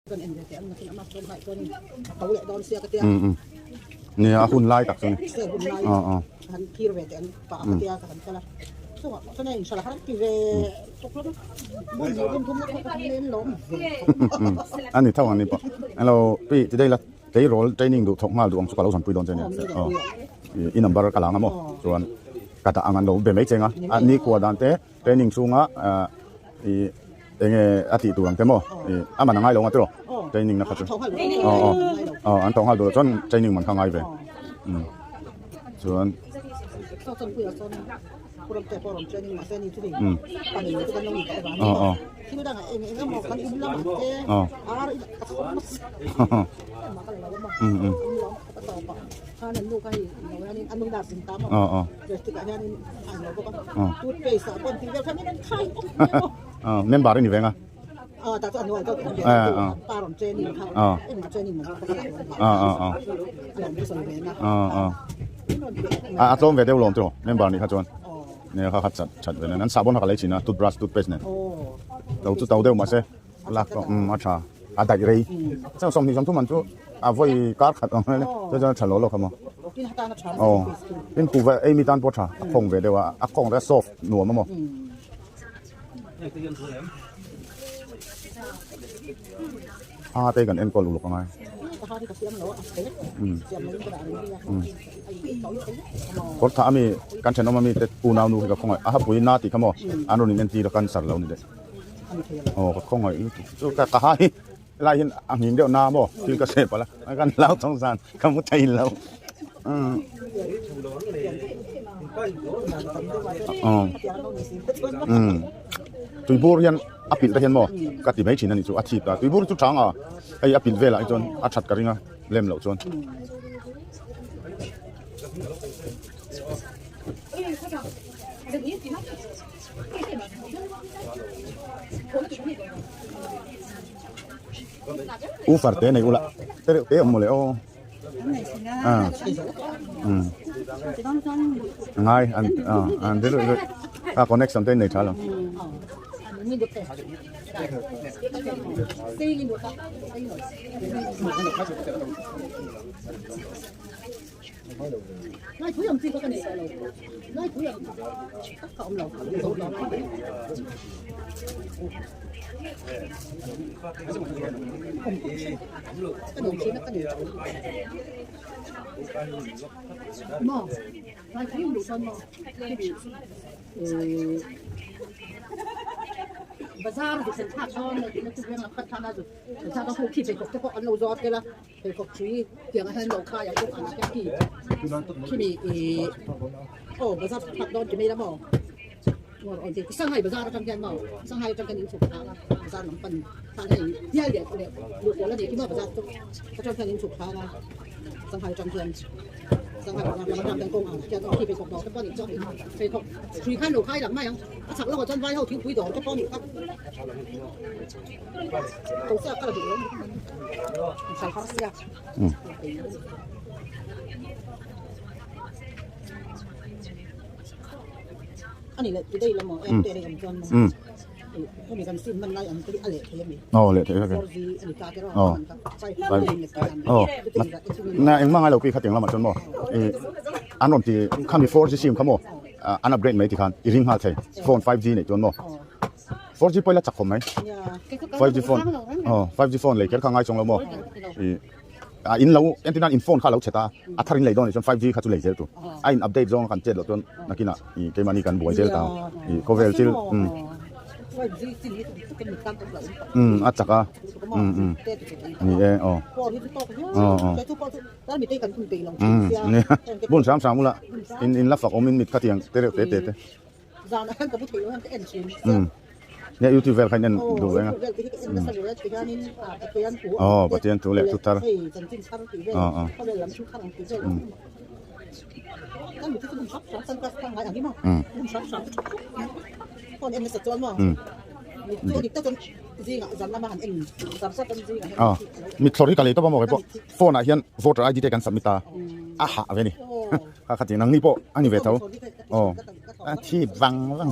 Kan en ve teh ang nakin ama chuan hmai chuan a ko leh dawn sia ka tia. Um um. Nia a hun lai tak chu ni. Se hun lai. Aw aw. Ka han thlir ve teh ang pah ka tia ka han kal a. Chungah pawh chuan a inhralh har ti ve tuk lo va. Bun hnih bun thum na pawh ka han len lawm ve khawp. A ni tho ang ni pawh. Hello pi ti dei la tleirawl training duh thawk nghal duh ang chu ka lo zanpui dawn che nia. Aw i number ka la ang a maw chuan ka dah ang an lo be mai cheng a. A nikhua dan te training chhunga i Enge a tih tur ang te maw? Ih a man a ngai lo nga tiraw? Training na kha chu. Aw aw aw an tawh nghal duh lo chuan training man kha ngai ve. Umm chuan. Umm aw aw aw umm umm aw aw. Aw member i ni veng a. A a tlawm ve deuh lawm tiraw member nih kha chuan nia kha kha chat chat ve nen an sahbawn kha ka lei thin a toothbrush toothpaste nen lo chu to deuh mahse lak tawh umm a tha a daih rei chuan 20 30 man chu a vawi kar khat ang vel chu chuan a tha lo lawk a maw aw tin kuhva ei mi tan pawh a tha a khawng ve deuh a a khawng te a soft nuam a maw. A te kan enkawl uluk angai. Kawr thah ami kan thenawm ami te unau nu hi ka khawngaih a hapui na tih kha maw an rawn in entir a cancer lo ni leh. Aw ka khawngaih lutuk chu ka ka hai helai hian a nghing deuh na maw thil ka seh palh a kan lau chang zan ka mu thei lo. Tuibur hian a pilh te hian maw ka ti mai thin a nih chu a thip ta tuibur chu chang a hei a pilh velah hi chuan a that ka ring a lem loh chuan. U far te nei ula te reuh te awm mawle aw. Ngai an an de reuh reuh a connection te nei tha lo. Aw leh theih vek e. Aw. Aw. Na engmah ngai lo pi kha tiang lamah chuan maw ih an rawn ti khami 4G sim kha maw an upgrade mai ti khan i ring nghal thei phone 5G neih chuan maw 4G pawh ila chak khawp mai 5G phone aw 5G phone lei kher kha ngai chuang lo maw ih a in lo entir nan in phone kha a lo chhe ta a thar in lei dawn anih chuan 5G kha chu lei zel tur a in update zawng a kan chet loh chuan nakinah ih keimahni kan buai zel ta ang ih khawvel thil umm umm a chak a umm umm ni e aw aw aw umm nia bun hram hram ula in in la fak awm in mit kha tiang te reuh te te te. Umm nia youtube vel kha in en duh reng a aw Pathian thu leh thu thar aw aw umm umm umm aw mithlawr hi ka lei tawp a maw keipawh phone ah hian voter id te kan submit a a hah ve a ni. Kha kha ti nangni pawh a ni ve tho aw a thi vang vang.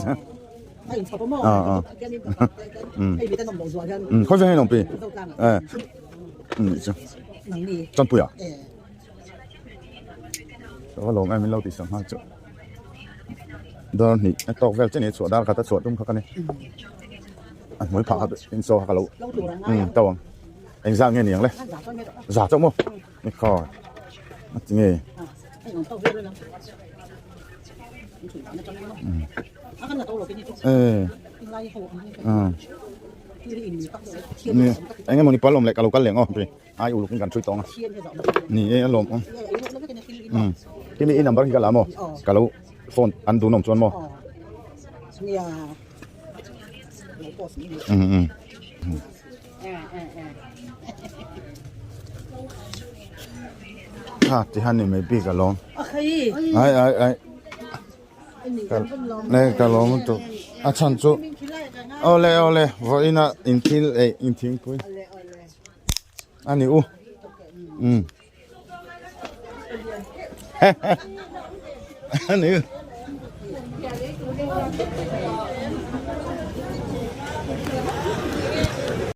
A a. Khawi veng hi lawm pi? Eh. Chu. Chanpui ah. Ka va lawm em min lo tih sak nghal chu. Dar hnih a tawk vel chiah a ni chhuah dar khat a chhuah tum kha ka ni. A hmui phah kha in saw kha ka lo to ang. Engzat nge niang le? Za chauh maw? Ni khaw. A ti nge. Ni eng emaw ni pal awm leh ka lo kal leh ang aw ai uluk in kan hrui tawng a ni e a lawm awm kimi i number hi ka la maw ka lo phone an dun awm chuan maw um um. Kha ti han ni mai bik alawm. Ai ai ai. Ne ka lawm lutuk. A chhan chu awle awle vawiin a inthil ei inthingpui a ni u. Um. A ni u.